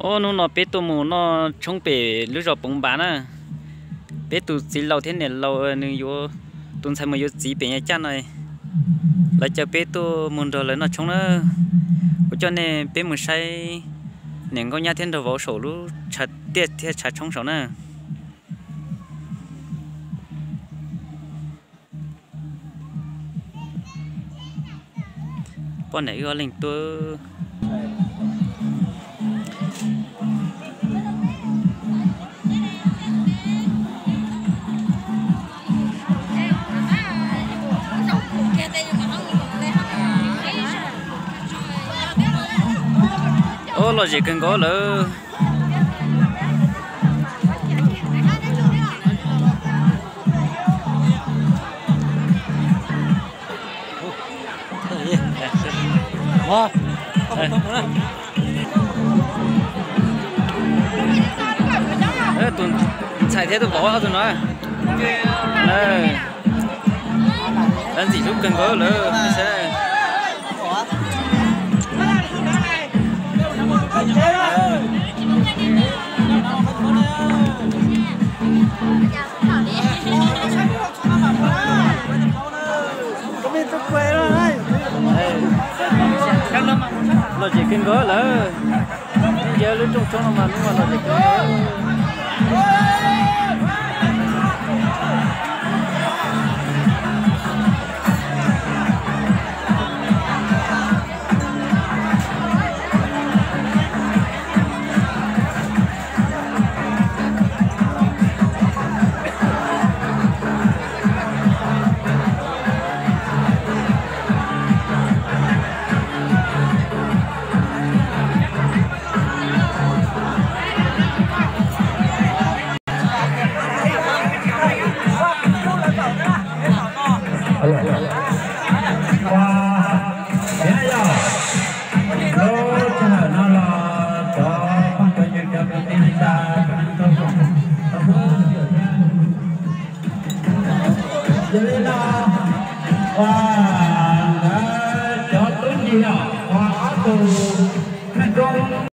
Ub, hnub no peb tuaj mus noj tshoob pem lub zos Poov Npas na. Peb tus txiv laus thiab niam laus, nws yuav, tus ntxhais mus yuav txiv pem Nyab Caj no, lawv caw peb tuaj mus nrog lawv noj tshoob na. Kuv coj nej peb mus saib niam nkauj nyab thiab nraug vauv saum lub tshav tiaj thiab tshav tshoob saum na. Poj niam wb ob leeg tuaj. Ub, lom zem kawg nkaus lawm. Tus ntxhais thiab tus vauv ob tug no, lawv ntxim hlub kawg nkaus lawm. Lom zem kawg nkaus lawm. Yeej yog lub rooj tshoob no mas hnub no lom zem kawg nkaus. Ua, yog lub sij hawm no los cov phooj cov ywg cov kwv tij neej tsa, yog li no, ua, nkawd cov tub ncig os, ua ob tug kheej koob